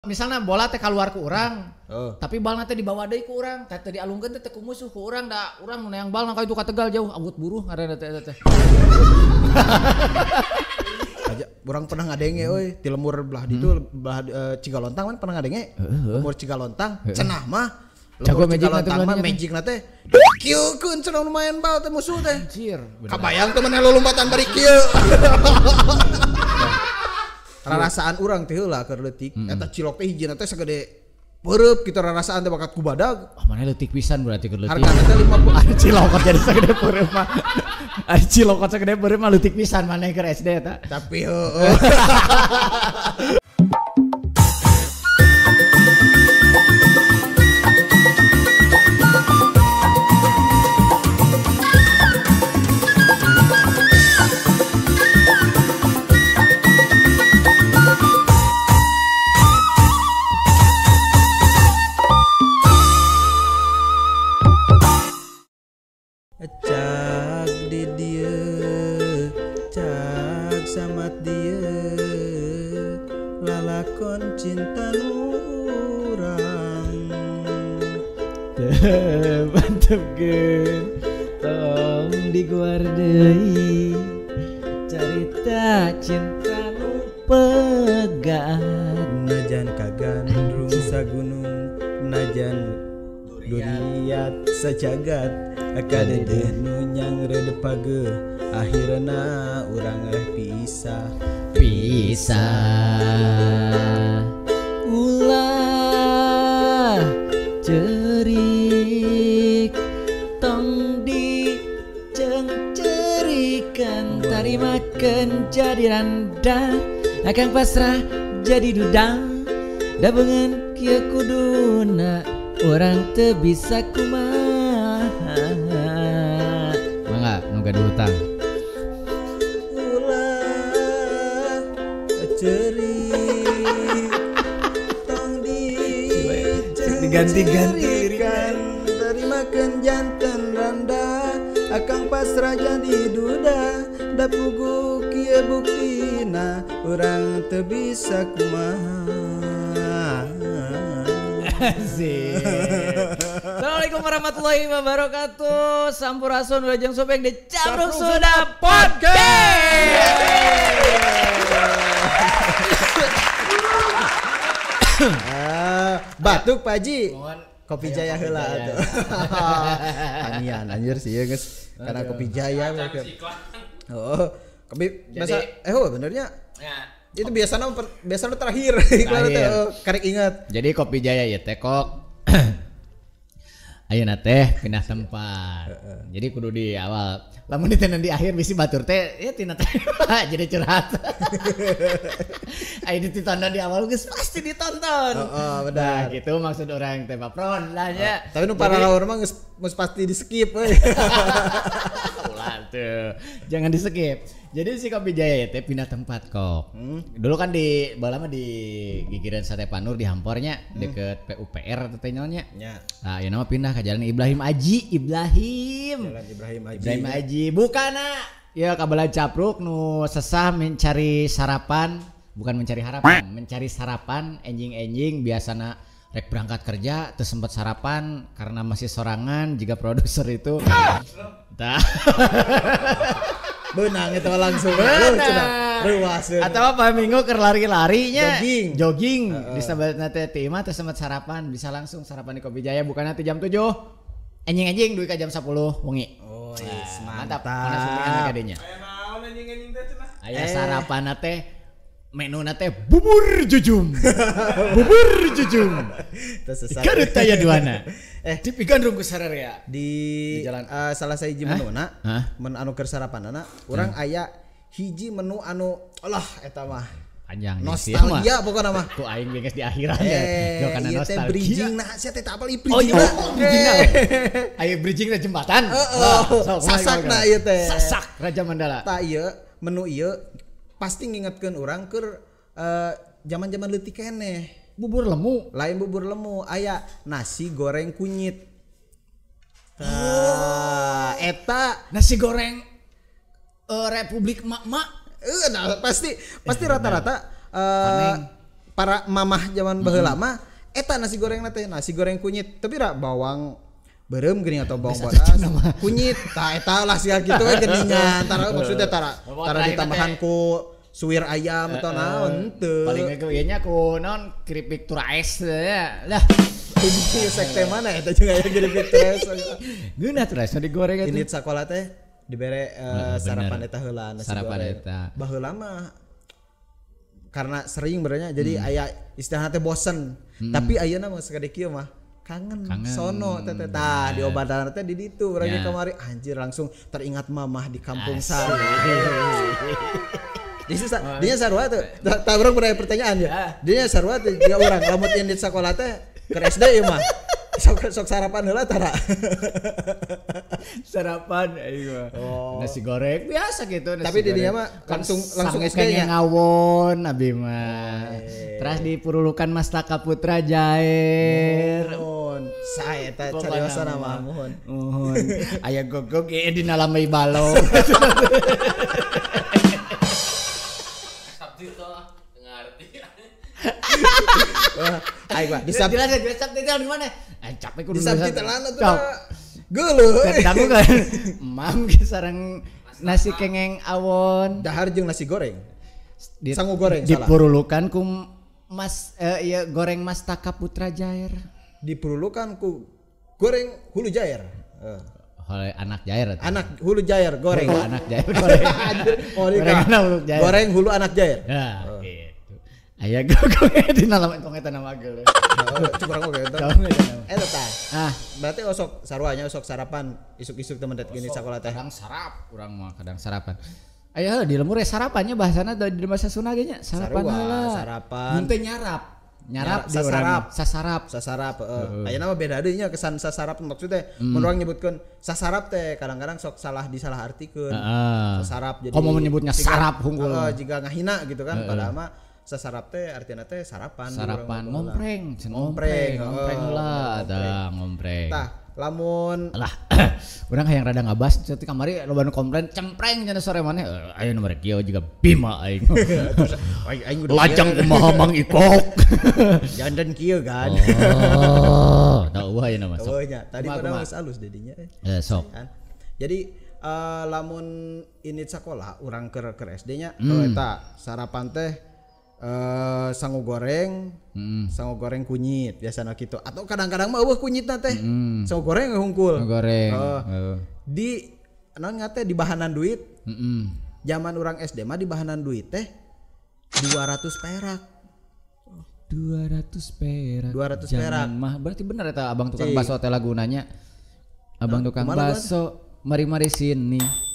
Misalnya bola teh keluar ke urang, tapi balna teh dibawa deui ku urang, teh teu dialungkeun teh ku musuh ku urang, da urang nu neang bal ka itu ka Tegal jauh, abut buruh ngaranna teh eta teh. Aja urang pernah ngadenge euy ti lemur belah ditu belah Cigalontang kan pernah ngadenge. Lemur Cigalontang cenah mah jago lemur Cigalontang mah magic na teh kieukeun cenah nu main bal teh musuh teh. Anjir. Kabayang teh maneh lolompatan bari kieu. Rarasaan urang teh heula keur leutik eta cilok teh hijina teh sagede peureub kitu rarasaan teh bakat ku badag. Oh, maneh leutik pisan berarti keur leutik. Hargana teh 50. Ari cilok jadi sagede peureub mah. Ari cilok sagede peureub mah leutik pisan maneh keur SD eta. Tapi heueuh. Cak di dieu, cak samat dieu, lalakon cinta nu urang. Teu mantepkeun tong diguar deui, carita cinta nu pegat. Najan kagandrung sagunung, najan duriat sajagat, kadedeh nu nyangreud pageuh, akhirna urang reh pisah. Pisah ulah cerik, tong dicengcerikan, tarimakeun jadi randa, akang pasrah jadi duda, da beungeun kieu kuduna urang teu bisa kumaha. Mangga nu gaduh hutang. Ulah cerik tong diganti-ganti lirikan, tarimakeun janten randa, akang pasrah jadi duda, da puguh kieu buktina urang teu bisa kumaha. Asik. Assalamualaikum warahmatullahi wabarakatuh. Sampurasun wilujeng supeng di Capruk Sunda Podcast. Batuk Pak Haji. Kopi Jaya heula atuh. Anian anjir sih ya geus karena Kopi Jaya. Oh, kopi masa benernya. Itu biasanya biasanya terakhir iklan teh karek ingat. Jadi Kopi Jaya ya teh kok ayeuna teh pindah tempat. Jadi kudu di awal. Lamun ditenan di akhir bisi batur teh ya tina teh jadi curhat. Ayeuna ditonton di awal geus pasti ditonton. Heeh, benar. Nah, gitu maksud orang teh Pron lah nya. Tapi nu para mah geus pasti di skip euy. Ulah tuh. Jangan di skip. Jadi si Kopi Jaya ya teh pindah tempat kok. Dulu kan di baheula mah di Gigiran Sate Panur di Hampornya deket PUPR teh nya. Nah, ayeuna mah pindah ke Jalan Ibrahim Aji, Ibrahim. Jalan Ibrahim Aji. Ibrahim Aji. Bukana ya kabelah Capruk nu sesah mencari sarapan, bukan mencari harapan, mencari sarapan enjing-enjing biasana rek berangkat kerja terus sempat sarapan karena masih sorangan jika produser itu. Tah. Benang itu langsung. Benang. Atau apa minggu keur lari-larinya jogging. Disebatna teh ti imah teh sempat sarapan, bisa langsung sarapan di Kopi Jaya bukan nanti jam 7. Enjing-enjing dugi ka jam 10 wengi. Oh, yes, mantap. Mana suntikan kadenya. Aya naon enjing-enjing teh cenah? Aya sarapan teh menuna teh bubur jujum. Bubur jujum. Garut aya duana. Dipigandrung ku sararea. Di jalan salah sahiji menuna, men anu keur sarapanana, urang aya hiji menu anu alah eta mah panjang nostalgia pokona mah. Ku aing geus di akhiran ya. Karena nostalgia. Bridging nah sia teh apal bridging. Oh iya, bridging. Aya bridging na jembatan. Heeh. Sasakna ieu teh. Sasak Raja Mandala. Tah ieu menu ieu pasti ngingetkeun urang keur zaman-zaman leutik keneh. Bubur lemu, lain bubur lemu, aya nasi goreng kunyit. Tah, eta nasi goreng Republik Mak-mak. Nah, pasti rata-rata para mamah zaman baheula mah eta nasi goreng teh nasi goreng kunyit tapi ra bawang beureum geuning atau bawang bodas kunyit tah eta lah sia kitu we geuningan tara maksudnya tara ditambahan ku suwir ayam atau naon teu paling ge ieu nya ku naon keripik turaes ya lah ini sekte mana eta jeung aya keripik turaes geunah turaes digoreng atuh ini sakola teh dibere sarapan eta heula nasi goreng baheula mah karena sering berenya jadi aya istilahna teh bosen tapi ayeuna mah sakade kieu mah kangen sono teh tah diobatan teh di ditu urang kamari anjir langsung teringat mamah di kampung sari. Jadi dia sarua teh tah urang pernah pertanyaan ya. Dia sarua teh jiga urang lamun indit sakola teh keur SD ieu mah sok sarapan heula tara. Sarapan aing mah. Nasi goreng biasa gitu nasi. Tapi di dinya mah langsung SD nya ngawon abi mah. Terus dipurulukan Mas Taka Putra Jair. Mohon. Sae eta cariosana mah mohon. Mohon. Aya gogog ieu dina lamai balong. Sabtu teh ngarti. Aing mah di sabtu jelas di mana? Capek kudu di sabtu telan atuh. Geuleuh. Dangu kan. Mam ge sareng nasi kengeng awon. Dahar jeung nasi goreng. Sangu goreng salah. Dipurulukan ku Mas ieu goreng Mas Taka Putra Jair. Dipurulukan ku goreng Hulu Jair. Oleh anak Jair atuh. Anak Hulu Jair goreng. Hulu anak Jair goreng. Oh, goreng Hulu Jair. Goreng Hulu anak Jair. Ya, gitu. Aya gogog dina lamun tong eta nama geuleuh. Cuk urang oge eta. Eta tah. Ah, berarti osok sarua nya osok sarapan isuk-isuk teman det gini sakola teh. Kadang sarap urang mah kadang sarapan. Aya di lembur sarapannya bahasana di bahasa Sunda ge nya sarapan heula. Sarapan. Mun teh nyarap. Nyarap di urang sasarap. Sasarap heeh. Ayeuna mah beda deui nya kesan sasarap maksudnya mun urang nyebutkeun sasarap teh kadang-kadang sok salah disalahartikeun. Sasarap jadi komo menyebutnya sarap hungkul. Heeh, jiga ngahina gitu kan padahal mah sasarap teh artinya teh sarapan. Sarapan ngompreng, ngompreng heula tah ngompreng. Tah, lamun lah urang hayang rada ngabas teh kamari loba nu komplain cempreng cenah sore maneh aya nu merek kieu juga Bima aing. Aing kudu lajang kumaha Mang Ikok. Jandan kieu kan. Oh, tah eueuh ayeuna mah sok. Eueuh nya, tadi padahal geus alus dedinya. Sok. Jadi lamun ini sakola urang keur SD nya eta sarapan teh sangu goreng, sangu goreng kunyit biasana kitu atau kadang-kadang mah eueuh kunyitna teh. Sangu goreng hungkul. Goreng. Di naon ngate di bahanan duit. Zaman urang SD mah di bahanan duit teh 200 perak. 200 perak. 200 perak. Mah berarti bener eta abang tukang bakso teh lagunanya. Abang tukang bakso, mari-mari sini.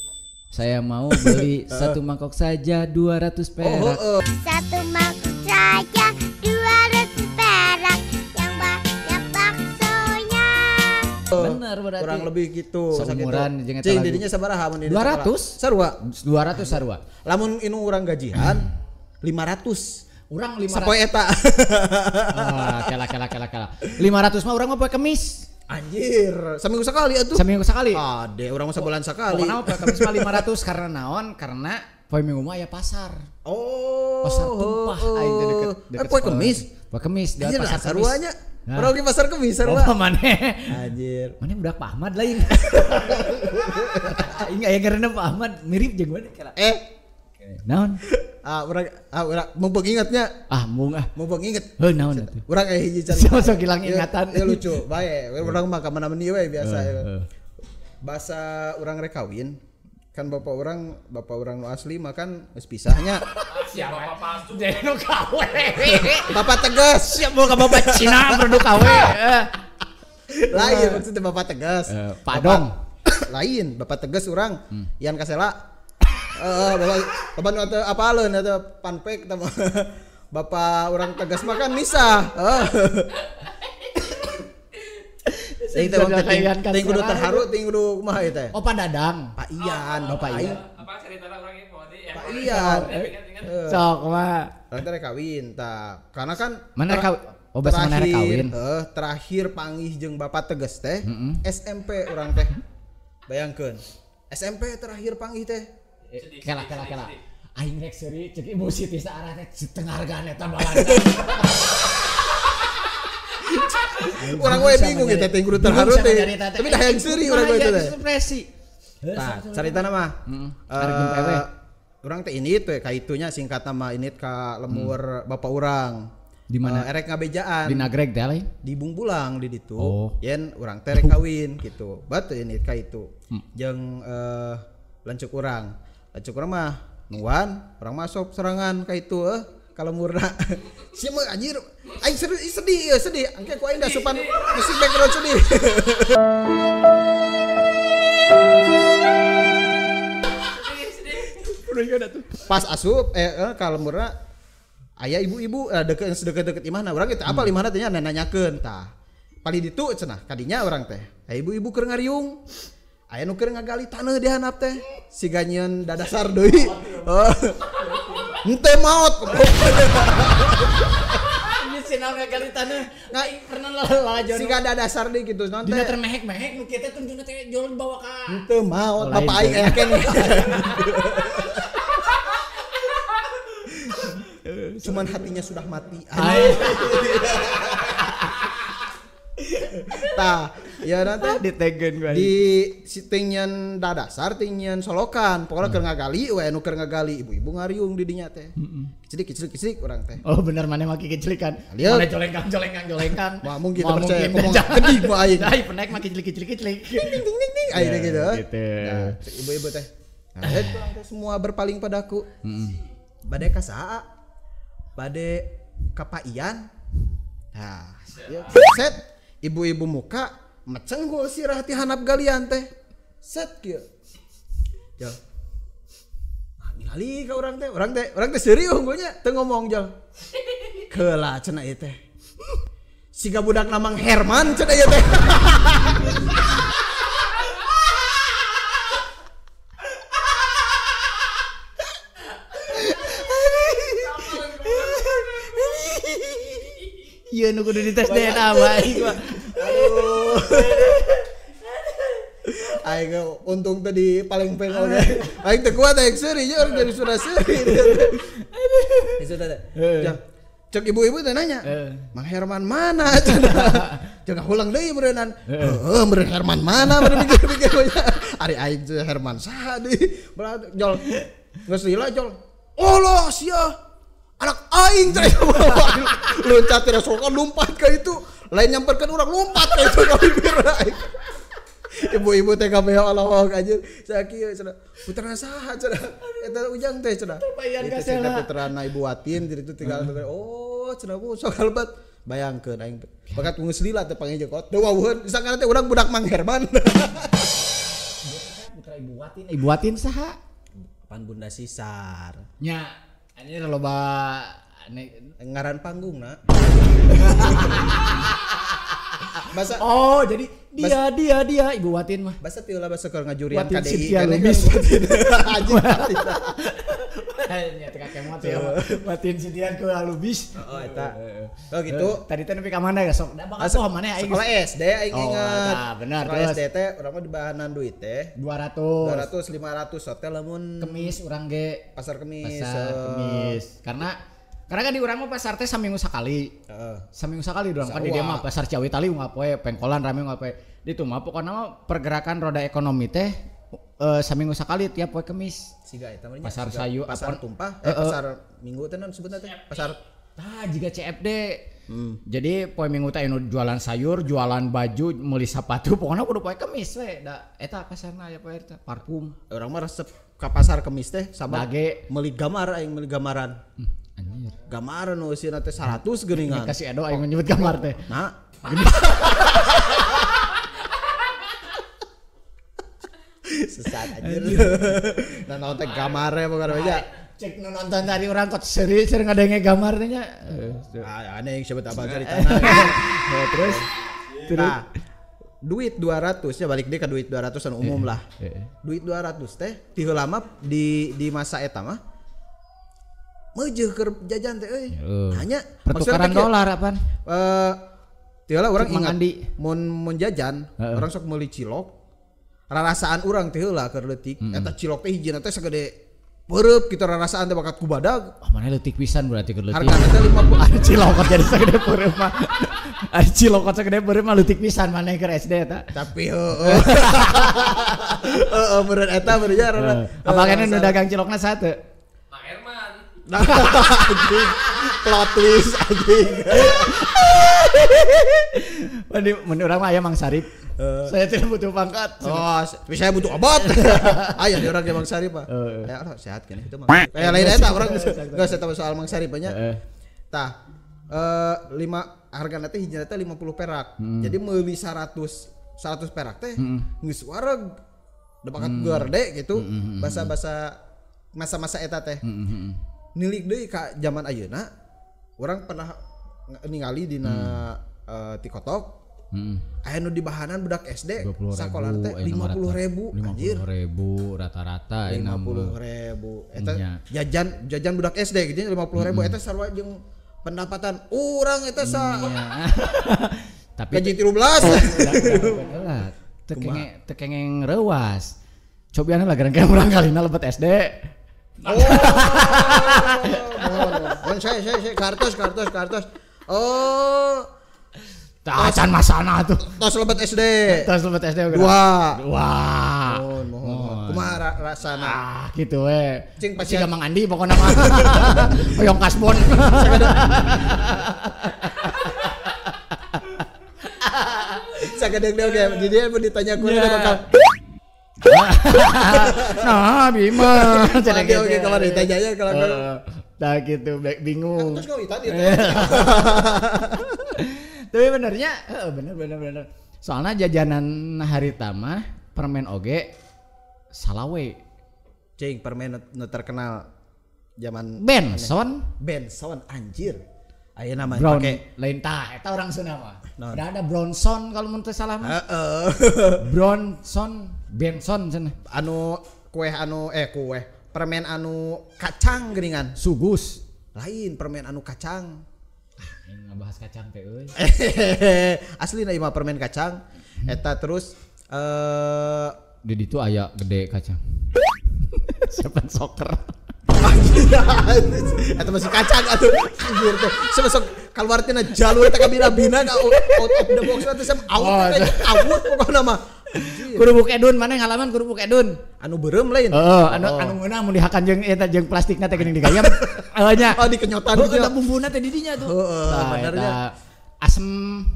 Saya mau beli satu mangkok saja 200 perak. Satu mangkok saja 200 perak yang banyak baksonya. Bener berarti. Kurang lebih gitu. Seumuran jeung eta. Cing didinya sabaraha mun di 200? Sarua. 200 sarua. Lamun inu urang gajian 500. Urang 500. Sapoe eta. Ah, kela. 500 mah urang mah poe Kemis. Anjir, seminggu sekali atuh. Seminggu sekali. Ade, urang mah sebulan sekali. Pokokna poe Kamis mah 500 karena naon? Karena poe Minggu mah aya pasar. Oh. Pasar tumpah aing teh deket. Poe Kemis. Poe Kemis di pasar Kemis. Sarua nya. Urang di pasar Kemis sarua. Oh, maneh. Anjir. Maneh budak Pak Ahmad lain. Aing aya ngaranna Pak Ahmad mirip jeung maneh kala. Naon? Urang mumpung ingatnya. Mung Mumpung inget. Heuh naon atuh. Urang aya hiji carita. Sok hilang ingatan. Ya lucu, bae. Urang mah ka mana-mana we biasa. Bahasa urang rek kawin, kan bapak urang nu asli mah kan geus pisahnya. Siap bapak palsu. Jadi nu kawe. Bapak tegas. Siap mau ka bapak Cina produk kawe. Lain maksudnya bapak tegas. Pak Dong. Lain, bapak tegas urang. Ian Kasela. Bapak nu atau apaleun atau panpek bapak urang tegas mah kan misah. Ting ting kudu terharu, ting kudu kumaha ieu teh? Oh, Pak Dadang. Pak Ian, Bapak Ian. Apa ceritana urang ieu poe Pak Ian. Sok mah. Urang teh kawin tah. Karena kan mana kawin? Oh, bahasa mana kawin? Terakhir panggih jeung Bapak Tegas teh SMP urang teh. Bayangkeun. SMP terakhir panggih teh. Kela. Aing rek seuri cek Ibu Siti saarah teh setengah hargaan eta balanja. Urang we bingung eta teh kudu terharu teh. Tapi dah hayang seuri urang we teh. Ekspresi. Tah, caritana mah. Urang teh ini teh ka itunya singkatna mah ini ka lemur bapak urang. Di mana? Erek ngabejaan. Di Nagreg teh lain? Di Bungbulang di ditu. Yen urang teh rek kawin gitu. Batu ini ka itu. Jeung lanceuk urang. Lanceuk urang mah nuan, urang masuk serangan ka itu ka lemurna. Sia mah anjir, aing sedih, sedih. Engke ku aing da supan musik background sedih. Pas asup ka lemurna aya ibu-ibu deket-deket imahna urang teh apal imahna teh nya nanyakeun tah. Palih ditu cenah kadinya urang teh. Aya ibu-ibu keur ngariung. Aya nu keur ngagali taneuh di handap teh. Siga nyieun dadasar deui. Henteu maot. Ini sinaon ngagali taneuh. Aing pernah lalajon. Siga dadasar deui kitu naon teh. Dina termehek-mehek nu kieu teh tungtungna teh jol dibawa ka. Henteu maot bapak aing aya keneh. Cuman hatinya sudah mati. Tah, ya nanti ditegen gua. Di tinggian dadasar, tinggian solokan. Pokoknya keur ngagali we nu keur ngagali ibu-ibu ngariung di dinya teh. Kiclik-kiclik urang teh. Oh bener maneh maki kiclikan. Maneh jolengkang-jolengkang. Wah mungkin kita percaya ngomong gede mah aing. Ai penaik maki kiclik-kiclik. Ting ting ting ting aing gitu. Nah, ibu-ibu teh. Nah, urang teh semua berpaling padaku. Bade ka saha? Bade ka Pak Ian. Nah, set ibu-ibu muka mecenggul sirah ti handap galian teh. Set kieu. Jol. Nah, ningali ka urang teh, urang teh serius unggulnya teu ngomong jol. Keula cenah ieu teh. Siga budak Mang Herman cenah ieu teh. Iya nu kudu dites DNA mah aing mah. Aduh. Aing untung tadi paling peng oge. Aing teu kuat aing seuri nya urang jadi sudah seuri. Itu teh. Cek ibu-ibu teh nanya, "Mang Herman mana?" Jangan ulang deui meureunnan. Heuh, meureun Herman mana meureun mikir-mikir nya. Ari aing teh Herman saha deui. Jol. Geus lila jol. Allah sia. Anak aing teh loncat teh sokan lompat ka itu lain nyamperkeun urang lompat ka itu ka bibir aing. Ibu-ibu teh kabeh Allah anjir sakieu cenah putrana saha cenah eta Ujang teh cenah itu cenah putrana Ibu Watin jadi itu tinggal oh cenah bu sok kalbat bayangkeun aing bakat geus lila teh panggil kot teu wawuheun disangkana teh urang budak Mang Herman. Putra Ibu Watin, Ibu Watin saha? Pan Bunda Sisar nya. Ini loba ngaran panggung na. Basa, oh jadi dia dia Ibu Watin mah. Basa tieu lah basa keur ngajurian Watin KDI kan Watin. Anjing Watin. Nya teh kakemot ya. Watin Cynthia ke Lubis. Oh eta. Oh gitu. Tadi teh nepi ka mana ya sok? Da bakal poho maneh aing. Sekolah SD aing inget. Oh, benar. Sekolah SD teh urang mah dibahanan duit teh 200. 200 500 hotel lamun kemis urang ge pasar kemis. Pasar kemis. Karena kan di urang mah pasar teh saminggu sakali. Saminggu sakali urang kan di dieu mah pasar Ciawitali unggal poe, pengkolan rame unggal poe. Ditu mah pokona mah pergerakan roda ekonomi teh saminggu sakali tiap poe kemis. Siga eta mah pasar sayu pasar tumpah pasar minggu teh naon sebutna teh? Pasar tah jiga CFD. Jadi poe minggu teh anu jualan sayur, jualan baju, meuli sepatu pokona kudu poe kemis we. Da eta pasarna aya poe eta parfum. Urang mah resep ka pasar kemis teh sabab meuli gambar aing meuli gambaran. Anjir. Gambaran nu eusina teh 100 geuningan. Kasih Edo aing menyebut gambar teh. Nah. Sesat anjir. Nah naon teh gamare pokona aja. Cek nu nonton tadi urang kot seuri sering ngadenge gambar teh nya. Ah aneh yang sebut apa caritana. Terus nah, duit 200 ya balik deh ke duit 200 anu umum lah. Duit 200 teh ti heula mah di masa eta mah meujeuh keur jajan teh euy. Hanya pertukaran dolar apaan? Ti heula urang ingat mun jajan urang sok meuli cilok. Rarasaan urang teh heula keur leutik eta cilok teh hijina teh sagede Peureub kitu rarasaan teh bakat ku badag. Oh, mana leutik pisan berarti keur leutik. Hargana teh 50. Ari cilokot jadi sagede peureub mah. Ari cilokot sagede peureub mah leutik pisan maneh keur SD eta. Tapi heeh. Heeh meureun eta meureun nya. Apakana nu dagang cilokna saha teu? Mang Herman. Plot twist anjing. Mun urang mah aya Mang Sarip. Saya tidak butuh pangkat. Oh, tapi saya butuh obat. Aya di urang ge Mang Sarip mah. Ya Allah sehat kan itu Mang. Kayak lain eta urang geus saya tahu soal Mang Sarip nya. Tah, 5 hargana teh hijina teh 50 perak. Jadi meuli 100 perak teh geus wareg. Da bakat gerde gitu. Bahasa-bahasa masa-masa eta teh. Nilik deui ka zaman ayeuna urang pernah ningali dina TikTok. Aya nu dibahanan budak SD sakola teh 50.000 anjir. 50.000 rata-rata 50.000. Eta jajan budak SD gitu 50.000 eta sarua jeung pendapatan urang eta sa. Tapi gaji 13. Teu kengeng reuas. Cobian lah gerang urang kalina lebet SD. Oh. Mohon saya kartos. Oh. Tacan masana tuh. Tos lebet SD. Tos lebet SD. Dua. Mohon. Kumaha rasana? Ah, gitu we. Cing pasti Mang Andi pokona mah. Hoyong kasbon. Sakedeng oge di dia mun ditanya ku udah bakal. Nah, Bima. Oke, oke kalau ditanya kalau Nah gitu bingung. Terus kau tadi. Tapi benernya, bener. Soalnya jajanan harita mah permen oge salawe. Cing permen nu terkenal zaman Benson. Benson anjir. Ayeuna mah pake lain tah eta orang Sunda mah. Udah ada Bronson kalau mun teu salah mah. Heeh. Bronson, Benson cenah. Anu kue anu kue permen anu kacang geuningan. Sugus. Lain permen anu kacang. Ngebahas kacang teh euy. Aslina ieu mah permen kacang. Eta terus di ditu aya gede kacang. Seven soccer. Eta masih kacang atuh. Anjir teh. Sok keluar tina jalur teh kabina-bina out of the box teh sam out teh out pokona mah. Kerupuk edun mana ngalaman kerupuk edun? Anu beureum lain. Heeh, anu ngeunah mun dihakan jeung eta jeung plastikna teh geuning digayam. Heeh nya. Oh dikenyotan gitu. Eta bumbuna teh di dinya tuh. Heeh, bener nya. Asem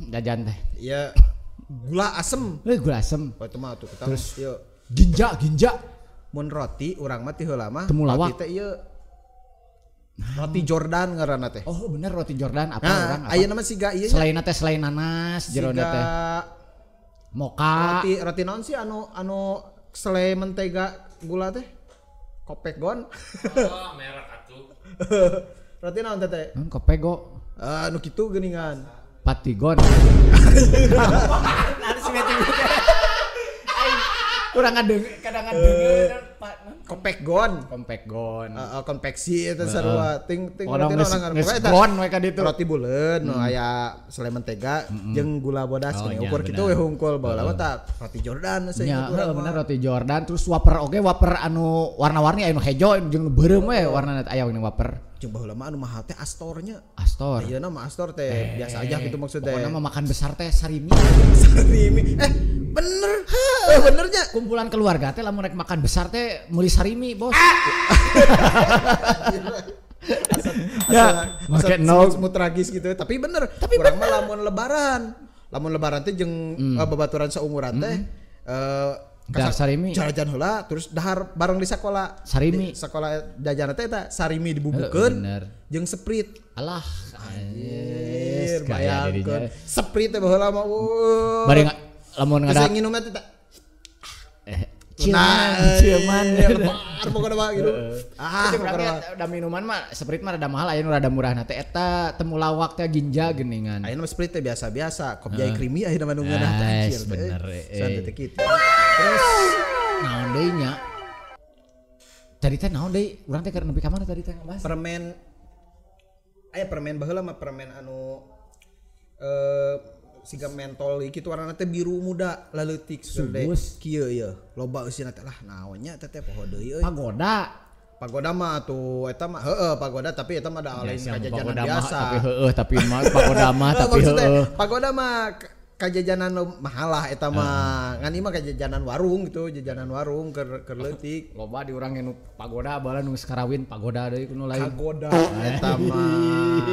jajan teh. Iya. Gula asem. Gula asem. Oh itu mah atuh kita. Terus ieu ginja. Mun roti urang mah ti heula mah roti teh ieu roti Jordan ngaranna teh. Oh bener roti Jordan apa urang apa? Ayeuna mah siga ieu nya. Selain teh selain nanas jerona teh. Moka. Roti naon sih anu selai mentega gula teh? Kopekgon. Oh, merek atuh. Roti naon teh teh? Naon kopego? Anu kitu geuningan. Patigon. Nah, si meeting. Kurang ngadeung, kadang ngadeung Kopekgon. Kompekgon. Heeh, konveksi eta sarua. Ting roti naon ngaran. Gon we ka ditu. Roti buleun nu aya selai mentega jeung gula bodas geuning. Ukur kitu we hungkul baheula mah tah roti Jordan saeutik urang. Bener roti Jordan terus wafer oge wafer anu warna-warni anu hejo jeung beureum we warnana aya geuning wafer. Jeung baheula mah anu mahal teh Astornya. Astor. Ayeuna mah Astor teh biasa aja gitu maksudnya. Pokona mah makan besar teh sarimi. Sarimi. Bener. Benernya. Kumpulan keluarga teh lamun rek makan besar teh meuli sarimi, Bos. Ya, make no tragis gitu, tapi bener. Tapi urang mah lamun lebaran. Lamun lebaran teh jeung babaturan saumuran teh dahar sarimi. Jajan heula terus dahar bareng di sekolah. Sarimi. Di sekolah jajan teh eta sarimi dibubukeun jeung Sprite. Alah, anjir, bayangkeun. Sprite teh baheula mah. Bari lamun ngada nginumna teh ciuman lebar pokona mah gitu. Ah, pokona da minuman mah Sprite mah rada mahal aya nu rada murah na teh eta temulawak teh ginja geuningan. Ayeuna mah Sprite teh biasa-biasa, kopi jai krimi ayeuna mah nu ngeunah teh anjir. Bener. Santai teh kitu. Terus naon deui nya? Tadi teh naon deui? Urang teh keur nepi ka mana tadi teh ngebahas? Permen aya permen baheula mah permen anu siga mentol kitu warnana teh biru muda laleutik sugus kieu ieu loba eusina teh lah naon nya teh poho deui euy pagoda Pagoda mah atuh eta mah heueuh pagoda tapi eta mah da lain kajajanan biasa. Tapi heueuh tapi mah pagoda mah tapi heueuh. Pagoda mah kajajanan mahal lah eta mah. Ngan ieu mah kajajanan warung gitu, jajanan warung keur leutik. Loba di urang nu pagoda baheula nu geus karawin pagoda deui kuno lain. Pagoda eta mah.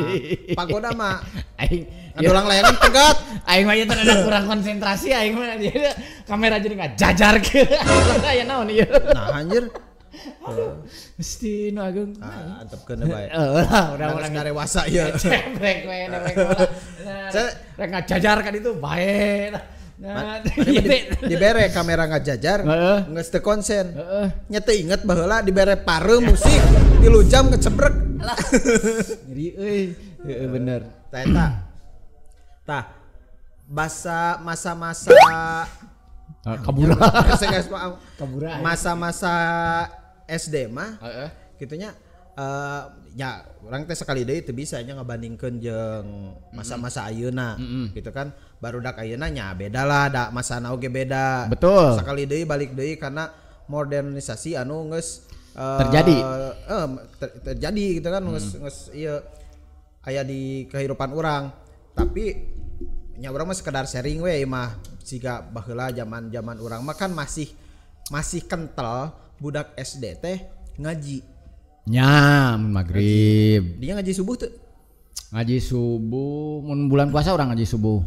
Pagoda mah aing ngadulang layangan pegat. Aing mah ieu teh ada kurang konsentrasi aing mah kamera jadi ngajajar ke. Aya naon ieu. Nah anjir. Mesti nu ageung. Antepkeun bae. Heeh lah urang-urang karewasa ieu. Cebrek we rek rek ngajajar kan itu bae. Nah, dibere kamera ngajajar, geus teu konsen. Nya teu inget baheula dibere pare musik 3 jam kecebrek. Ngeri euy. Heeh bener. Tah eta. Tah basa masa-masa kabura. Kabura. Masa-masa SD mah gitunya ya orang teh sekali deui teu bisa nya ngabandingkeun jeung masa-masa ayeuna gitu kan. Barudak ayeuna nya beda lah da masana oge beda. Betul. Sekali deui balik deui karena modernisasi anu geus terjadi. Terjadi gitu kan geus ieu aya di kehidupan urang. Tapi nya urang mah sekedar sharing we mah siga baheula zaman-zaman urang mah kan masih kental budak SD teh ngaji. Nya mun magrib. Dia ngaji subuh tuh. Ngaji subuh mun bulan puasa urang ngaji subuh.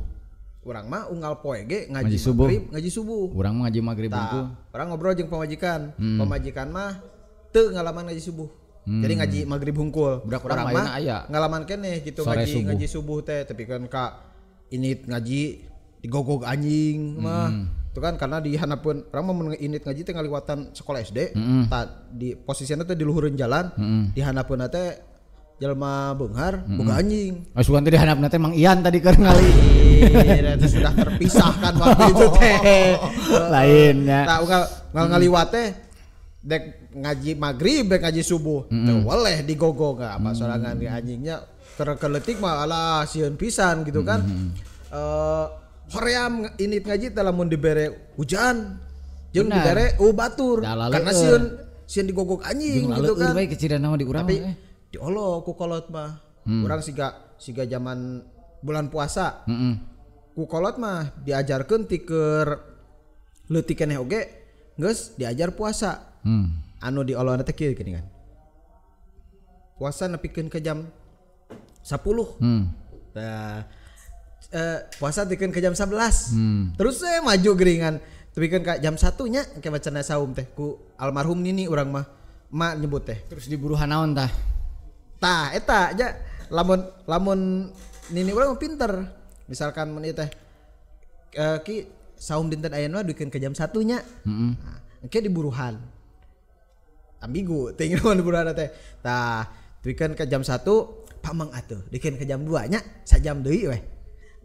Urang mah unggal poe ge ngaji subuh. Magrib, ngaji subuh. Urang mah ngaji magrib hungkul. Urang ngobrol jeung pamajikan. Pamajikan mah teu ngalaman ngaji subuh. Jadi ngaji magrib hungkul. Budak urang mah aya. Ngalaman keneh gitu sore ngaji subuh. Ngaji subuh teh tapi kan ka ini ngaji digogog anjing mah. Itu kan karena di hanapeun urang mah mun init ngaji teh ngaliwatan sekolah SD, di posisinya teh di luhureun jalan, di hanapeun teh jelema beunghar boga anjing. Oh, sugan teh di hanapna teh Mang Ian tadi keur ngali. Itu sudah terpisahkan waktu itu teh. Lainnya. Tah unggal ngaliwat teh dek ngaji magrib dek ngaji subuh. Teu weleh digogog apa sorangan anjingnya keur leutik mah alah sieun pisan gitu kan. Hoream init ngaji teh lamun dibere hujan jeung dibere batur karena sieun digogog anjing gitu kan. Bae kecidan mah di urang tapi diolo ku kolot mah. Urang siga zaman bulan puasa. Ku kolot mah diajarkeun ti keur leutik keneh oge geus diajar puasa. Anu diolona teh kieu geuningan. Puasa nepikeun ke jam 10. Tah puasa tepikeun ke jam 11. Terus saya maju geringan tepikeun ka jam 1 nya ke bacana saum teh ku almarhum nini urang mah mak nyebut teh. Terus diburuhan naon tah? Tah eta aja lamun nini urang mah pinter. Misalkan mun ieu teh ki saum dinten ayeuna duikeun ke jam 1 nya. Nah, engke diburuhan. Ambigu teuing naon diburuhan teh. Tah duikeun ke jam 1 pamang atuh duikeun ke jam 2 nya sajam deui weh.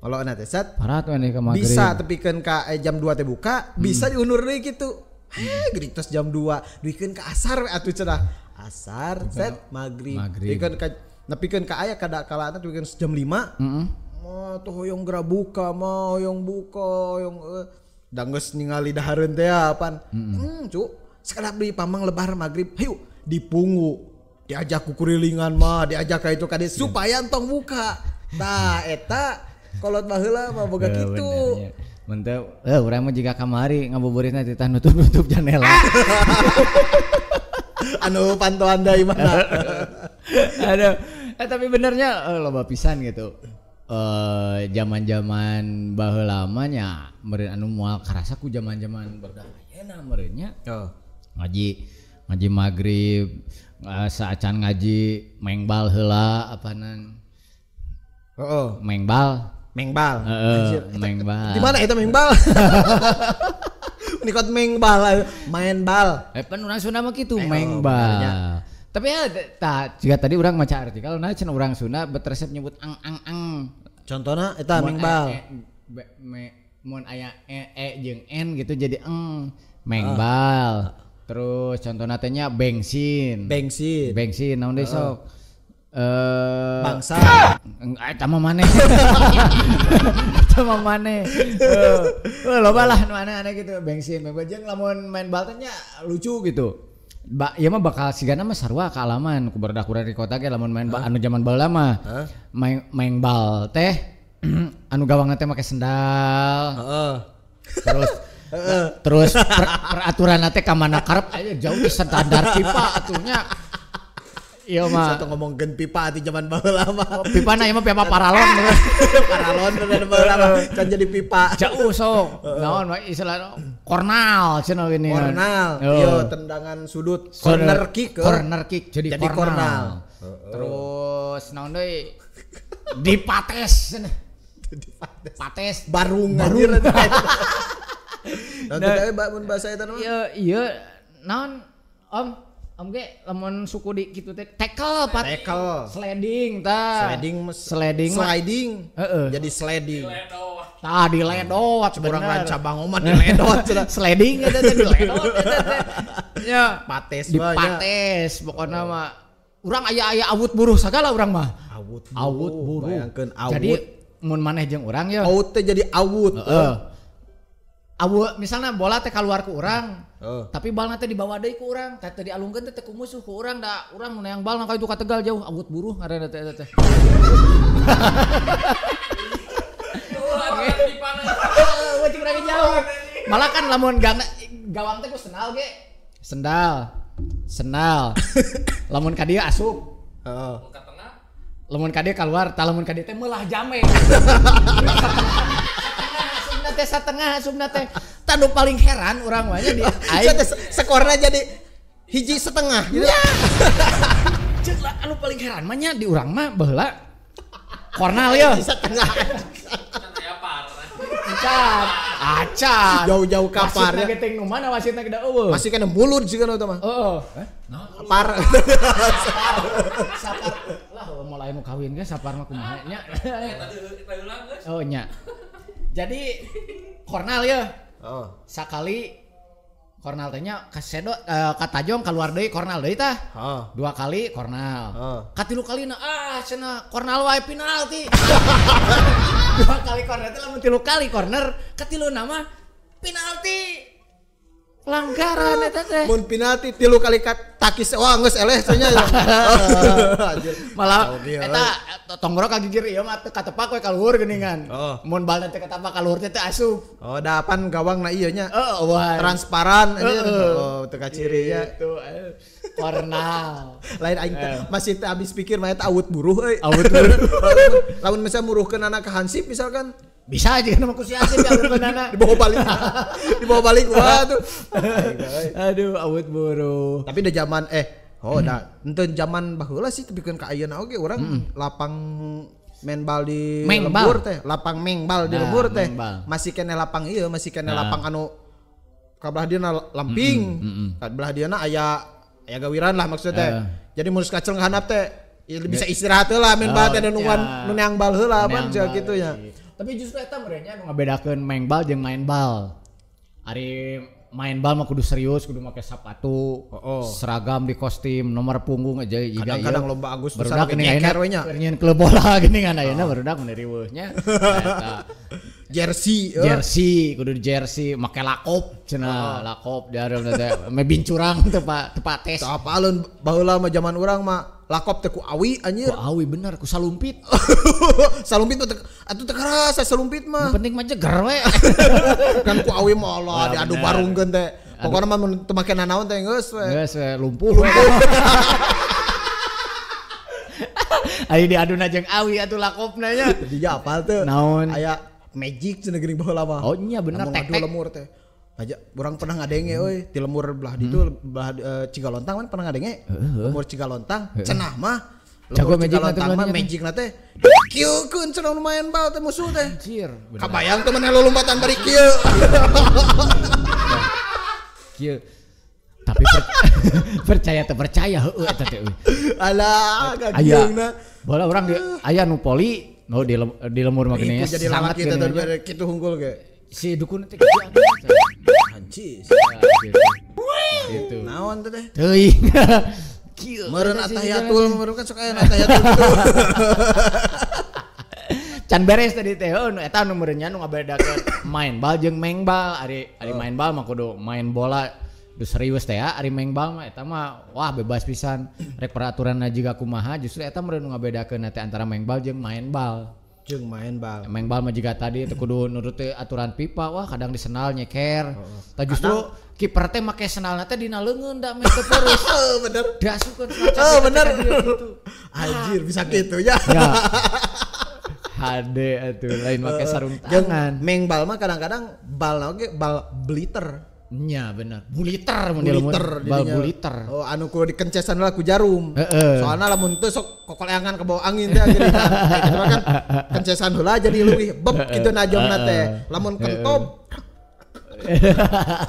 Kalau na teh sat bisa tepikeun ka jam 2 teh buka, bisa diundur deui kitu. Heh, geritos jam 2, duikeun ka asar we atuh cenah. Asar set magrib. Duikeun ka nepikeun ka aya kada kalana duikeun jam 5. Mah tuh hoyong geura buka, mah hoyong buka, hoyong da geus ningali dahareun teh apan. Cu, sakedap deui pamang lebar magrib, hayu dipungu. Diajak kukurilingan mah, diajak ka itu ka dieu supaya entong buka. Tah eta kolot baheula mah boga kitu. Mun teh urang mah jiga kamari ngabuburitna titah nutup-nutup jendela. Anu pantauan deui mana. Aduh, tapi benernya loba pisan gitu. Zaman-zaman baheula mah nya meureun anu moal karasa ku zaman-zaman barudak ayeuna meureun nya. Ngaji magrib, saacan ngaji mengbal heula apanan. Heeh, mengbal. Mengbal. Mengbal. Di mana itu mengbal? Nikot mengbal, main bal. Pan urang Sunda mah kitu mengbal. Tapi ya tah jika tadi urang maca artikel nah cenah urang Sunda bet resep nyebut ang ang ang. Contohna eta mengbal. Mun aya e jeung n gitu jadi eng mengbal. Terus contohna teh nya bensin. Bensin. Bensin naon deui sok? Bangsa. Eta mah maneh. Eta mah maneh. Loba lah nu aneh-aneh gitu bensin. Jeung lamun main bal teh nya lucu gitu. Ieu mah bakal sigana mah sarua kaalaman ku barudak urang di kota ge lamun main anu zaman baheula mah. Main bal teh anu gawangna teh make sendal. Heeh. Terus peraturan teh ka mana karep aya jauh di standar pipa atuhnya. Iya mah. Satu ngomongkeun pipa di zaman baheula mah. Pipa na ieu mah pipa paralon. Paralon dan baheula mah can jadi pipa. Jauh sok. Naon mah istilah kornal cenah gini. Kornal. Iya tendangan sudut. Corner kick. Corner kick jadi kornal. Terus naon deui? Dipates cenah. Dipates. Barung anjir. Naon teh mun bahasa eta mah? Iya, iya naon Om? Om ge lamun suku di kitu teh tackle, tackle, sliding tah. Sliding, sliding. Heeh. Jadi sliding. Tah diledot kurang ranca bangoman diledot cenah. Sliding eta teh diledot eta teh. Nya pates mah nya. Dipates pokona mah. Urang aya-aya awut buruh sagala urang mah. Awut buruh. Bayangkeun awut. Jadi mun maneh jeung urang ye. Awut teh jadi awut. Heeh. Awut misalnya bola teh keluar ku urang. Tapi balna teh dibawa deui ku urang, teh teu dialungkeun teh ku musuh ku urang da urang nu neang balna ka itu ka Tegal jauh awut buruh ngaranna teh eta teh. Heeh, cing urang jauh. Malah kan lamun gawang teh ku sendal ge. Sendal. Sendal. Lamun ka dieu asup. Heeh. Lamun ka dieu kaluar, tah lamun ka dieu teh meulah jame. Teh satengah asupna teh. Tah nu paling heran urang mah nya di aing skorna jadi hiji setengah gitu. Ceuk lah anu paling heran mah nya di urang mah baheula kornal ye. Setengah. Acan. Acan. Jauh-jauh kapar. Wasitna ge teh nu mana wasitna ge da eueuh. Masih kana mulut sih kana eta mah. Heeh. Sapar. Sapar. Lah mulai nu kawin ge sapar mah kumaha nya. Oh nya. Jadi kornal ya. Oh. Sakali kornal teh nya kasedo katajong keluar deui kornal deui tah. Oh. Dua kali kornal. Oh. Katilu kalina cenah kornal wae penalti. Dua kali kornal teh lamun tilu kali corner, katiluna mah penalti. Pelanggaran eta teh. Mun penalti tilu kali takis wah geus eleh cenah. Malah eta tonggorok ka gigir ieu mah teu katepak we ka luhur geuningan. Mun balna teu katepak ka luhur teh teu asup. Oh, da pan gawangna ieu nya. Heeh, transparan anjir. Oh, teu kaciri nya. Gitu. Kornal. Lain aing masih teu habis pikir mah eta awut buruh euy. Awut buruh. Lamun misalnya muruhkeun anak ka hansip misalkan bisa aja kan ku si Asip ya anak. Dibawa balik. Dibawa balik wah tuh. Aduh, awut buruh. Tapi udah zaman dah ente zaman baheula sih tepikeun ka ayeuna oge urang lapang main bal di lembur teh, lapang mengbal di lembur teh. Masih kene lapang ieu, masih kene lapang anu ka belah dieuna lamping. Ka belah dieuna aya gawiran lah maksudnya teh. Jadi mun kacel ngahandap teh bisa istirahat heula main bal teh da nungguan nu neang bal heula pan kitu nya. Tapi justru eta merenya nu ngabedakeun main bal jeung main bal. Ari main bal mah kudu serius, kudu make sepatu, seragam di kostum, nomor punggung aja jiga. Kadang-kadang lomba Agustus barudak geuning ayeuna we nya. Keur klub bola geuning ayeuna barudak mun riweuh nya. Eta. Jersey, jersey kudu jersey, make lakop cenah, lakop diareum teh me bincurang teu pates. Teu apaleun baheula mah zaman urang mah lakop teh ku awi anjir. Ku awi bener, ku salumpit. Salumpit mah atuh teu karasa salumpit mah. Nu penting mah jeger we. Kan ku awi mah Allah diadu barungkeun teh. Pokona mah mun teu make nanaon teh geus we. Geus we lumpuh we. Ari diaduna jeung awi atuh lakopna nya. Jadi apal teu? Naon? Aya magic cenah geuning baheula mah. Oh nya bener tek-tek lemur teh. Aja urang pernah ngadenge euy ti lemur belah ditu belah Cigalontang kan pernah ngadenge. Lemur Cigalontang cenah mah lemur Cigalontang mah magicna teh kieukeun cenah lumayan bal teh musuh teh. Anjir. Kabayang teh maneh lolompatan bari kieu. Kieu. Tapi percaya teu percaya heueuh eta teh euy. Alah gagieungna. Bola urang di aya nu poli no di lemur mah geuning jadi sangat kita teh kitu hunggul ge. Si dukun teh kieu. Anjis. Gitu. Naon teh teh? Teuing. Kieu. Meureun atahiyatul, meureun kan sok aya atahiyatul kitu. Can beres tadi teh heuh eta nu meureun nya nu ngabedakeun main bal jeung mengbal. Ari main bal mah kudu main bola Duh serius teh ya ari mengbal mah eta mah wah bebas pisan. Rek peraturanna jiga kumaha justru eta meureun nu ngabedakeun teh antara mengbal jeung main bal. Jeung main bal. Main bal mah jiga tadi teu kudu nuruti aturan FIFA, wah kadang disenal nyeker. Tah justru kiper teh make senalna teh dina leungeun da meh teu peurus. Bener. Diasupkeun. Oh bener. Anjir bisa gitu ya. Ya. Hade atuh lain make sarung tangan. Mengbal mah kadang-kadang bal oge bal bliter. Nya bener. Buliter mun bal buliter. Oh anu kudu dikencesan lah ku jarum. Soalna lamun teu sok kokoleangan ke bawah angin teh jadi kan. Gitu kan kencesan heula jadi leuwih beb kitu najongna teh. Lamun kentob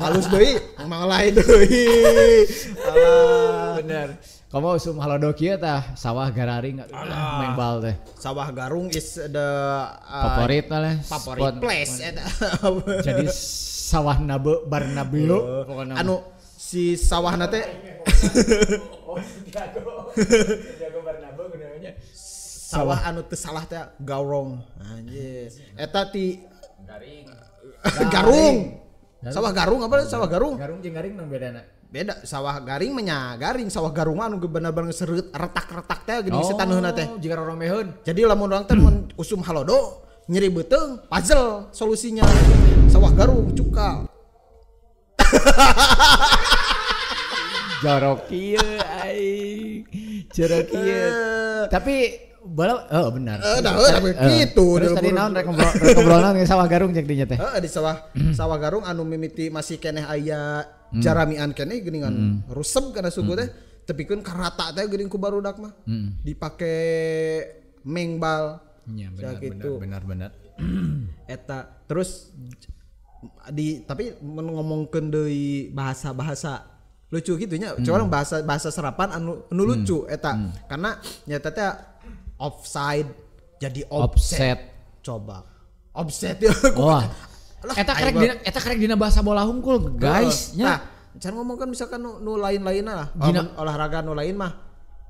halus deui mang lain deui. Alah bener. Kamu usum halodo kieu tah sawah gararing main bal teh. Sawah garung is the favorit lah. Favorit place eta. Jadi sawah nabe Barnabeu pokona. Anu si sawahna teh oh jago. Jago Barnabeu gunanya. Sawah anu teu salah teh gaurong. Anjir. Eta ti garing. Garung. Sawah garung apa sawah garung? Garung jeung garing naon bedana? Beda sawah garing mah garing sawah garung mah anu bener-bener sereut retak-retak teh geuning si taneuhna teh. Jiga roromeheun. Jadi lamun urang teh mun usum halodo nyeri beuteung puzzle solusinya. Sawah garung cukal. Jorok ieu aing. Jorok ieu. Tapi bala oh benar. Heeh, gitu. Terus tadi naon rek ngobrol naon sawah garung cek dinya teh. Heeh di sawah sawah garung anu mimiti masih keneh aya jaramian keneh geuningan rusep kana suku teh tepikeun karata teh geuning ku barudak mah. Dipake mengbal. Iya benar benar benar benar. Eta terus di tapi mun ngomongkeun deui bahasa-bahasa lucu gitu nya. Coba bahasa serapan anu lucu eta. Karena nyata teh offside jadi offset. Coba offset ya. Wah. Eta karek dina bahasa bola hungkul guys nya. Nah, can ngomong kan misalkan nu lain-lainna lah. Olahraga nu lain mah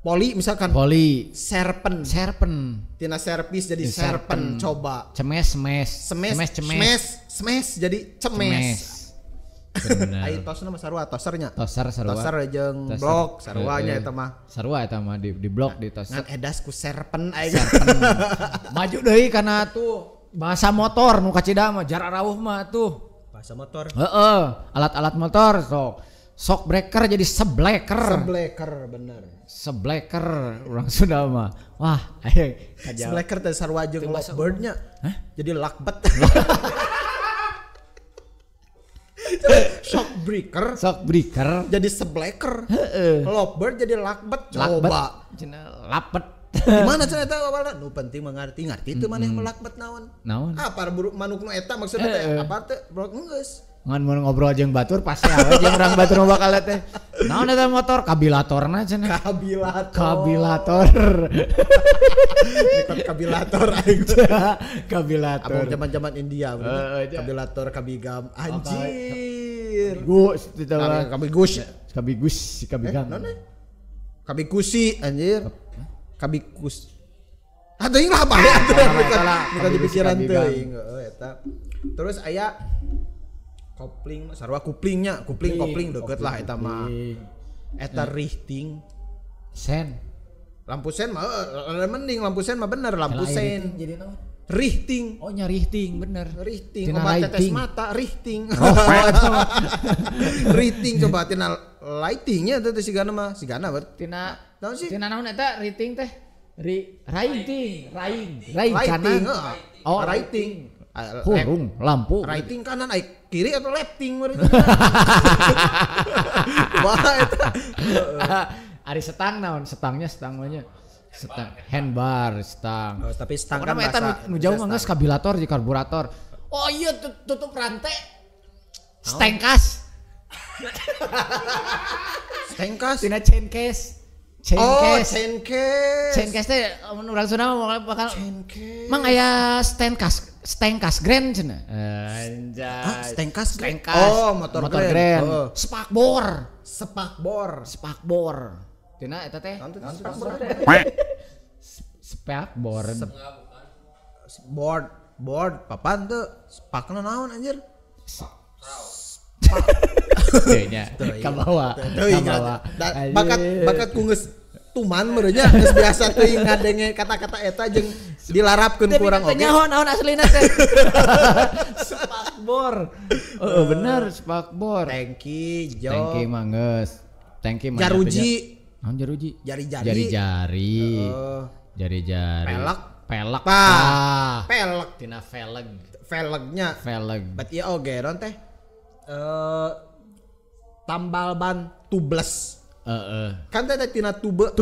poli misalkan. Poli, serpen. Serpen. Tina servis jadi serpen coba. Cemes semes. Cemes cemes. Smash jadi cemes. Ai tosna mah sarua tosernya. Toser sarua. Toser jeung blok sarua nya eta mah. Sarua eta mah di blok di toser. Ngan edas ku serpen aing. Maju deui kana tuh bahasa motor nu kacida mah jarak rauh mah tuh. Bahasa motor. Heeh, alat-alat motor sok. Sok breaker jadi sebleker. Sebleker bener. Sebleker urang Sunda mah. Wah, ayo sebleker teh sarua jeung lovebird-nya. Hah? Jadi lakbet. Shock breaker, shock breaker jadi sebleker. Heeh. Lovebird jadi lakbet coba. Cenah lapet. Gimana cenah eta awalna? Nu penting mengerti, ngerti teu maneh melakbet naon. Naon? Apa manuk nu eta maksudna teh? Apa teh? Blok geus. Ngan mun ngobrol jeung batur pasti awe jeung urang batur mah bakal teh. Naon eta motor kabilatorna cenah. Kabilator. Kabilator. Ikut kabilator aing. Kabilator. Abang zaman-zaman India kabilator kabigam anjir. Gus itu mah. Kabigus. Kabigus kabigam. Naon Kabikusi anjir. Kabikus. Atuh lah balik atuh bukan di pikiran teuing heeh eta. Terus aya kopling sarua kuplingnya, kupling kopling deket lah eta mah. Eta richting sen. Lampu sen mah mending lampu sen mah bener lampu sen. Jadi naon? Richting. Oh nya richting bener. Richting obat tetes mata richting. Richting coba tina lightingnya teh sigana mah sigana ber. Tina naon sih? Tina naon eta richting teh? Raing raing raing kanan. Oh rating. Hurung lampu. Rating kanan ai kiri atau lefting meureun. Wah eta. Ari setang naon? Setangnya setang mah nya. Setang handbar setang. Oh, tapi setang kan bahasa nu jauh mah geus kabilator jeung karburator. Oh iya tutup rantai. Stengkas. Stengkas. Tina chain case. Chain oh, case. Chain case. Chain case teh mun urang Sunda mah bakal chain case. Mang aya stengkas, stengkas grand cenah. Anjay. Hah, stengkas grand. Stengkas. Oh, motor grand. Oh. Spakbor. Spakbor. Spakbor. Tina eta teh. Spakbor. Spakbor. Board, board papan teu spakna naon anjir? Teu nya. Kabawa. Kabawa. Bakat ku geus tuman meureunnya geus biasa teuing ngadenge kata-kata eta jeung dilarapkeun ku urang oge. Teu nyaho naon aslina teh. Spakbor. Heeh bener spakbor. Tangki, jok. Tangki mah geus. Tangki mah jaruji. Naon jaruji? Jari-jari. Jari-jari. Jari-jari. Pelek. Pelek. Pelek. Tina velg. Velgnya. Velg. Bat ieu oge naon teh? Tambal ban tubles. Kan teh tina tube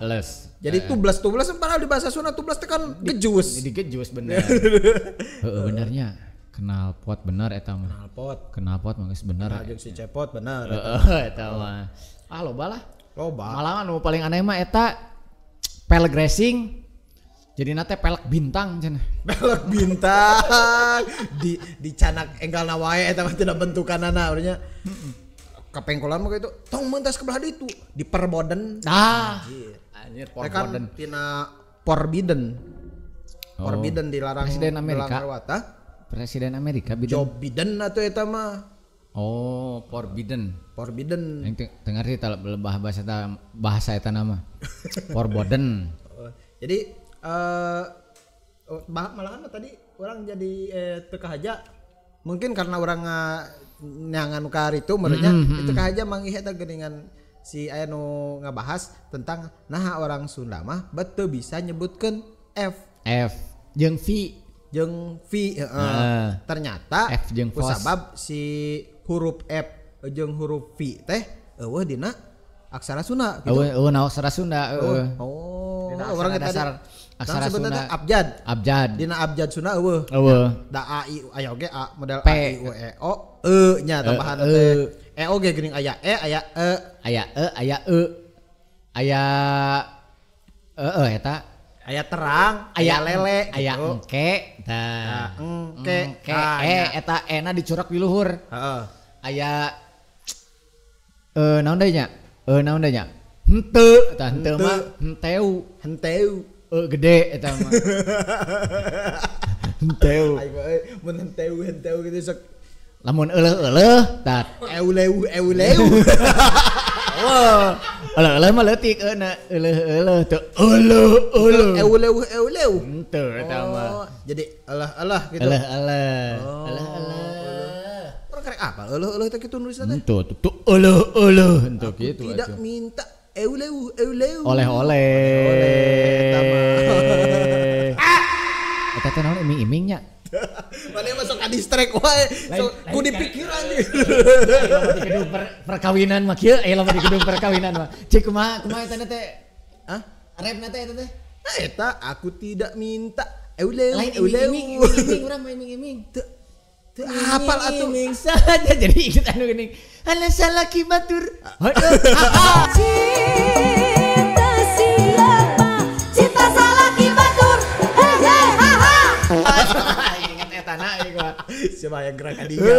les. Jadi tubles padahal di bahasa Sunda tubles teh kan gejus. Digejus bener. Heeh benernya. Knalpot bener eta mah. Knalpot mah geus bener. Nah, jeung si Cepot bener. Heeh eta mah. Ah loba lah. Loba. Malah anu paling aneh mah eta pelek racing. Jadi nate pelek bintang cenah. Pelek bintang di dicanak enggalna wae eta mah tina bentukanana urangnya. Kapengkolan mah kitu tong mentas ke belah ditu di perboden. Ah. Anjir perboden. Kan tina forbidden. Forbidden dilarang. Presiden Amerika. Presiden Amerika Biden. Joe Biden atuh eta mah. Oh, forbidden. Forbidden. Yang teu ngarti bahasa eta nama. Forbidden. Jadi malahan tadi orang jadi teu kahaja. Mungkin karena orang nyangan ka itu merenya itu kahaja manggih eta geuningan si aya nu ngabahas tentang naha orang Sunda mah bet teu bisa nyebutkeun F. F jeung V. Jeung V ternyata F jeung kusabab si huruf F jeung huruf V teh eueuh dina aksara Sunda gitu. Eueuh na aksara Sunda eueuh. Oh, orang eta dasar aksara Sunda abjad. Abjad. Dina abjad Sunda eueuh. Eueuh. Da A I aya oge A model A I U E O E nya tambahan teh. E oge geuning aya E aya E. Aya E aya E. Aya e eta aya terang, aya lele, aya engke, tah. Engke, e eta e na dicurak di luhur. Heeh. Aya naon deui nya? Naon deui nya? Henteu, tah henteu mah henteu. Henteu. Gede eta mah. Henteu. Aing mah mun henteu gitu sok lamun euleuh-euleuh tah euleuh euleuh. Wah, euleuh-euleuh mah leutik euna, euleuh-euleuh teu euleuh-euleuh. Euleuh-euleuh. Henteu eta mah. Jadi euleuh-euleuh gitu. Euleuh-euleuh. Euleuh-euleuh. Urang karek apa euleuh-euleuh teh kitu nulisna teh? Henteu tuh euleuh-euleuh henteu kitu. Tidak minta euleuh euleuh. Oleh-oleh. Eta mah. Eta teh naon iming-imingnya? Mana masuk ka distrek wae. So, ku dipikiran di gedung perkawinan mah kieu, aya lamun di gedung perkawinan mah. Cik kumaha kumaha eta teh? Hah? Repna teh eta teh? Nah, eta aku tidak minta euleuh euleuh. Iming-iming urang mah iming-iming. Teu teu apal atuh iming saja jadi inget anu geuning. Ala salaki batur. Cinta siapa? Cinta salaki batur. He he ha ha. Ingat eta na ieu gua. Siapa yang gerak ka dinya.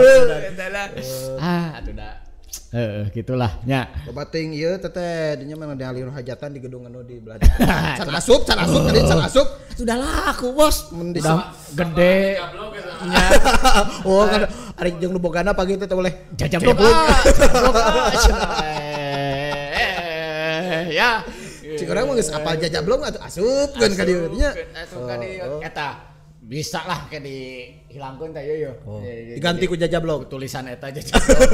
Ah, atuh da. Heeh, gitulah nya. Loba teuing ieu teteh dinya mah dialih hajatan di gedung anu di belah. Can asup tadi can asup. Sudah laku, Bos. Udah gede. Nya. Oh, kan ari jeung nu bogana pagi teh boleh jajablok. Ya. Cik urang mah geus apal jajablok atuh asupkeun ka dieu nya. Asup ka dieu eta. Bisa lah kayak dihilangkeun teh yo. Diganti ku jajablok. Tulisan eta jajablok.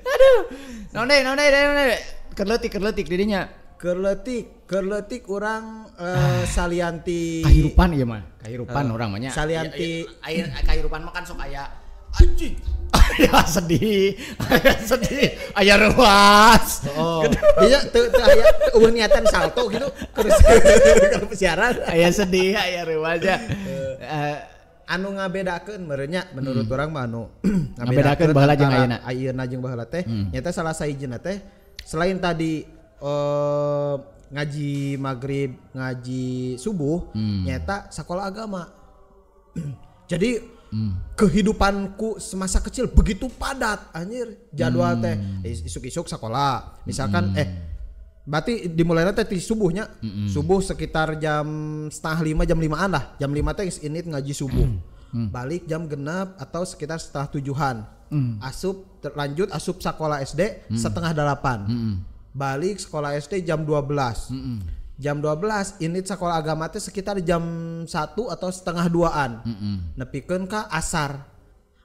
Aduh. Naon deui. Kerleutik didinya. Kerleutik urang salianti kahirupan ieu mah. Kahirupan urang mah nya. Salianti kahirupan mah kan sok aya anjing. Aya sedih, aya ruas. Oh. Dia teu aya eueuh niatan salto gitu keur siaran. Aya sedih, aya ruas ya. Anu ngabedakeun meureunnya menurut urang mah anu ngabedakeun baheula jeung ayeuna. Ayeuna jeung baheula teh nyaeta salah sahijina teh selain tadi ngaji maghrib, ngaji subuh, nyaeta sakola agama. Jadi kehidupanku semasa kecil begitu padat anjir jadwal teh isuk-isuk sekolah misalkan berarti dimulainya teh di subuhnya subuh sekitar jam 4:30 jam 5-an lah jam 5 teh ini ngaji subuh balik jam 6 atau sekitar 6:30 Asup lanjut asup sekolah SD 7:30. Balik sekolah SD jam 12. Jam 12 ini sekolah agama teh sekitar jam 1 atau 1:30-an. Nepikeun ka asar.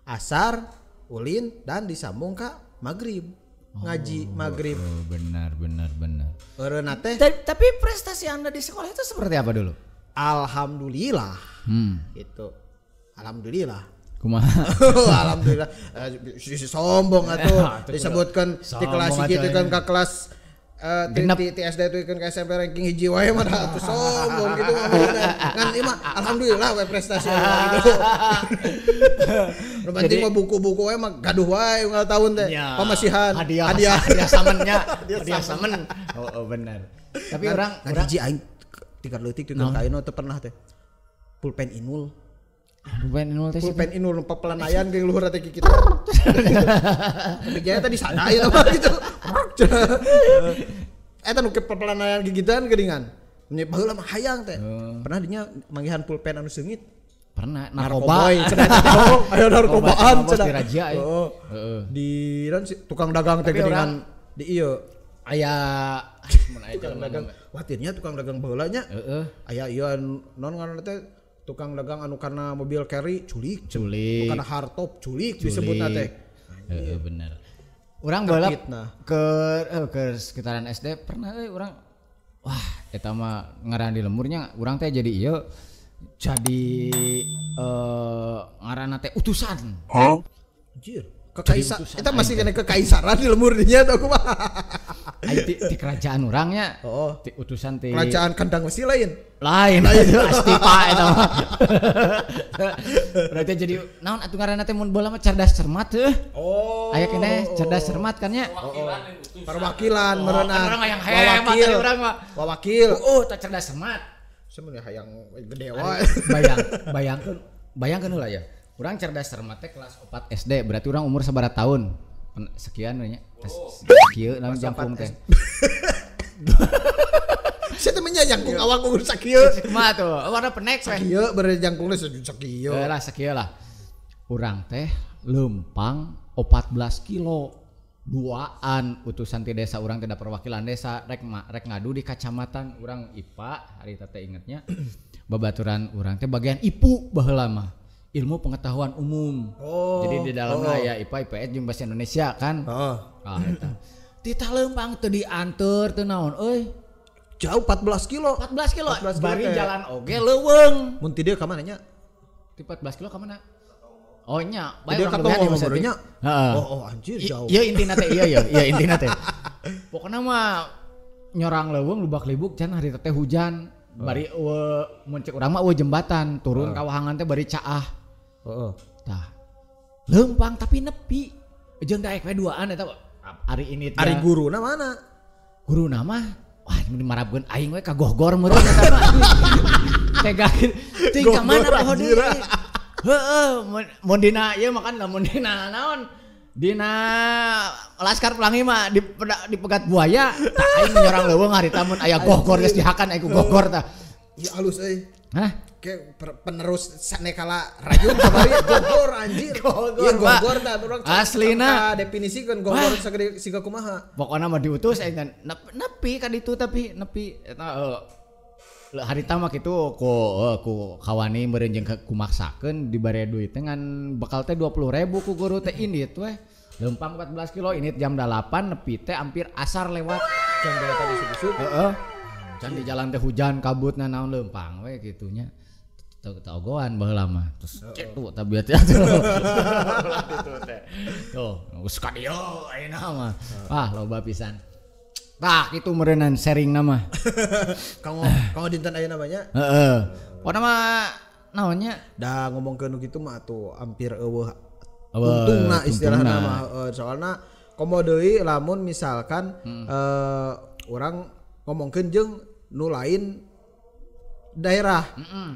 Asar ulin dan disambung ka magrib. Ngaji magrib. Oh, benar. Eureunna teh. Tapi prestasi Anda di sekolah itu seperti apa dulu? Alhamdulillah. Gitu. Alhamdulillah. Kumaha? Alhamdulillah. Si sombong atuh disebutkan di kelas gitu kan ka kelas ti SD itu kan ke SMP ranking hiji wae mah atuh sombong gitu mah ngan ieu mah alhamdulillah we prestasi gitu. Nu penting mah buku-buku wae mah gaduh wae unggal tahun teh pamasihan hadiah samennya hadiah samen. Oh benar. Tapi orang hiji aing tingkat leutik tingkat ka ayeuna teu pernah teh pulpen Inul. Pulpen Inul teh pulpen Inul pepelanaian geng luhur teh kitu. Tapi jaya tadi sana ieu mah gitu. Eta nu pepelanaian gigituan geuningan. Nya baheula mah hayang teh. Pernah dinya manggihan pulpen anu seungit? Pernah narkoba. Cenah aya narkobaan cenah. Dirazia heeh. Di tukang dagang teh geuningan di ieu aya mun aya tukang dagang. Wah tirnya tukang dagang baheula nya. Heeh. Aya ieu non ngaranna teh tukang dagang anu karena mobil carry culik, karena hardtop culik disebutna teh. Heeh bener. Urang balap ke sekitaran SD pernah euy urang wah eta mah ngaran di lemurnya urang teh jadi ieu jadi ngaranna teh utusan. Hah? Anjir. Kekaisar eta masih kena kekaisaran di lemur dinya atau kumaha? Ai ti kerajaan urangnya. Oh. Ti utusan ti kerajaan kandang besi lain. Lain Astipa eta mah. Berarti jadi naon atuh ngaranna teh mun bola mah cerdas cermat heuh. Oh. Aya keneh cerdas cermat kan nya. Perwakilan meureunna. Urang hayang hebat tadi urang mah. Wawakil. Oh, tah cerdas cermat. Sebenarnya hayang gede wae. Bayangkeun heula ya. Urang cerdas cermat teh kelas 4 SD, berarti urang umur sabaraha tahun? Sekian we nya. Kieu lamun jangkung teh. Saya teh nya jangkung awak umur sakieu. Kumaha tuh? Warna penek we. Sakieu bere jangkungna sakieu. Lah sakieu lah. Urang teh leumpang 14 kilo. Duaan utusan ti desa urang teh da perwakilan desa rek ngadu di kacamatan urang IPA hari teh ingetnya. Babaturan urang teh bagian IPU baheula mah. Ilmu pengetahuan umum. Oh, jadi di dalamnya ya IPA, IPS jeung bahasa Indonesia kan. Ah eta. Titah leumpang teu dianteur teu naon euy. Jauh 14 kilo. 14 kilo. 14 kilo bari jalan oge leuweung. Mun ti dieu ka mana nya? Ti 14 kilo ka mana? Oh nya, bae urang ka nya. Heeh. Oh anjir jauh. Ieu intina teh ieu ya, intina teh. Pokona mah nyorang leuweung lubak-libuk can hari teh hujan. Bari mun cek urang mah eueuh jembatan turun ka wahangan teh bari caah. Heeh. Tah. Leumpang tapi nepi. Jeung daek we duaan eta ari ini teh. Ari guruna mana? Guruna mah wah mun dimarabkeun aing we ka gohgor meureun eta mah. Tega teuing ka mana poho deui. Heeh, mun dina ieu mah kan lamun dina naon? Dina Laskar Pelangi mah dipegat buaya, tah aing nyorang leuweung harita mun aya gohgor geus dihakan aing ku gohgor tah. Ieu alus euy. Hah? Kayak penerus sanekala rajun kamari gohgor anjir. Gohgor, gohgor tah urang aslina definisikeun gohgor sagede siga kumaha. Pokona mah diutus aing nepi ka ditu tapi nepi eta harita mah kitu ku kawani meureun jeung kumaksakeun dibere duit teh ngan bekal teh 20.000 ku guru teh indit weh. Leumpang 14 kilo indit jam 8 nepi teh hampir asar lewat jam 8 isuk-isuk. Heeh. Can di jalan teh hujan kabut na naon leumpang we kitunya. Teu taogoan baheula mah. Terus kitu tabiat atuh. Kitu teh. Tuh, geus ka dieu ayeuna mah. Wah, loba pisan. Tah kitu meureunnan sharing mah. Kanggo dinten ayeuna mah nya. Heeh. Pokona mah naon nya? Da ngomongkeun nu kitu mah atuh hampir eueuh tungtungna istilahna mah soalna komo deui lamun misalkan urang ngomongkeun jeung nu lain daerah.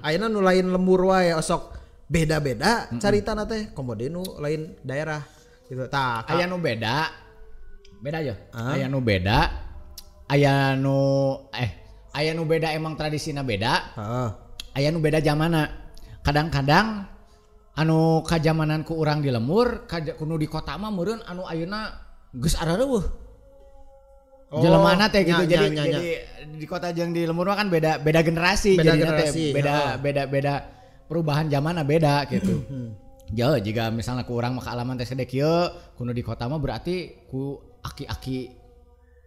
Ayeuna nu lain lembur wae osok beda-beda caritana teh komo deui nu lain daerah gitu. Tah aya nu beda. Beda aja. Aya nu beda. Aya nu beda emang tradisina beda. Heeh. Aya nu beda zamana. Kadang-kadang Anu kajamanan ku urang di lembur, kuno di kota mah meureun anu ayeuna geus arareuweuh. Oh, jelemana teh gitu. Jadi di kota jeung di lembur mah kan beda generasi, beda teh beda perubahan zamanna beda gitu. Ya jika misalnya ku urang mah kaalaman teh sede kieu, kuno di kota mah berarti ku aki-aki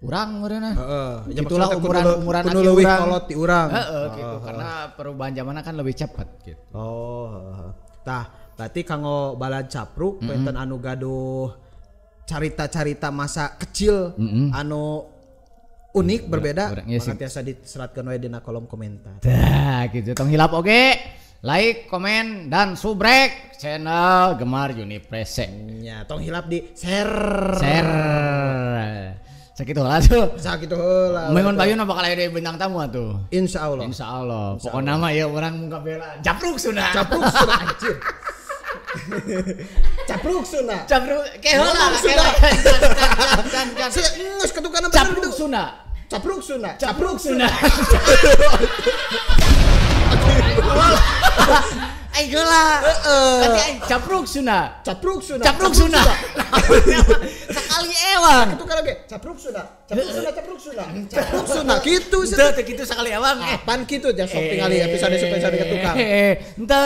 urang meureunna. Heeh. Itulah umuran aki urang. Kolot di urang. Heeh gitu karena perubahan zamanna kan lebih cepat gitu. Oh, heeh. Tah, berarti kanggo balad capruk penten anu gaduh carita-carita masa kecil anu unik berbeda maka tiasa diseratkeun we dina kolom komentar. Tah gitu tong hilap oge like, komen dan subrek channel Gemar Uniprese. Nya tong hilap di share. Share. Sakitu heula tuh. Sakitu heula. Minggon payun bakal aya deui bintang tamu atuh. Insyaallah. Insyaallah. Pokona mah ieu urang mungkap bela. Capruk Sunda. Capruk Sunda anjir. Capruk Sunda. Capruk ke heula. Can. Geus ketukana bener. Capruk Sunda. Capruk Sunda. Capruk Sunda. Aing heula. Heeh. Tapi aing capruk Sunda. Capruk Sunda. Capruk Sunda. Sekali ewang. Itu kan oge capruk Sunda. Capruk Sunda, capruk Sunda. Capruk Sunda kitu sih. Teu kitu sekali ewang. Pan kitu ja sok tingali episode episode ke tukang. Henteu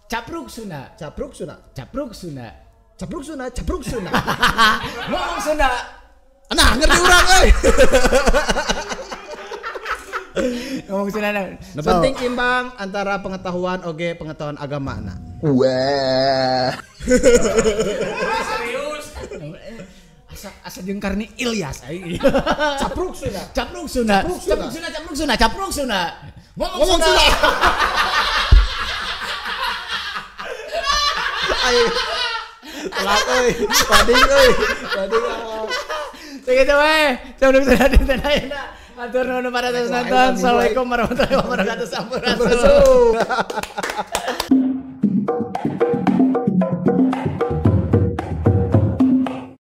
capruk Sunda. Capruk Sunda. Capruk Sunda. Capruk Sunda, capruk Sunda. Ngomong Sunda. Nah, ngerti urang euy. Ngomong Sunda. Nah, penting imbang antara pengetahuan oge pengetahuan agama na. Wah. Serius. Asa jeung Karni Ilyas aing. Capruk Sunda. Capruk Sunda. Capruk Sunda, capruk Sunda, capruk Sunda. Ngomong Sunda. Ayo. Telat euy. Tadi euy. Tadi. Sakitu we. Sampai jumpa di dinten ayeuna. Atur nuhun para nonton. Assalamualaikum warahmatullahi wabarakatuh. Sampurasun.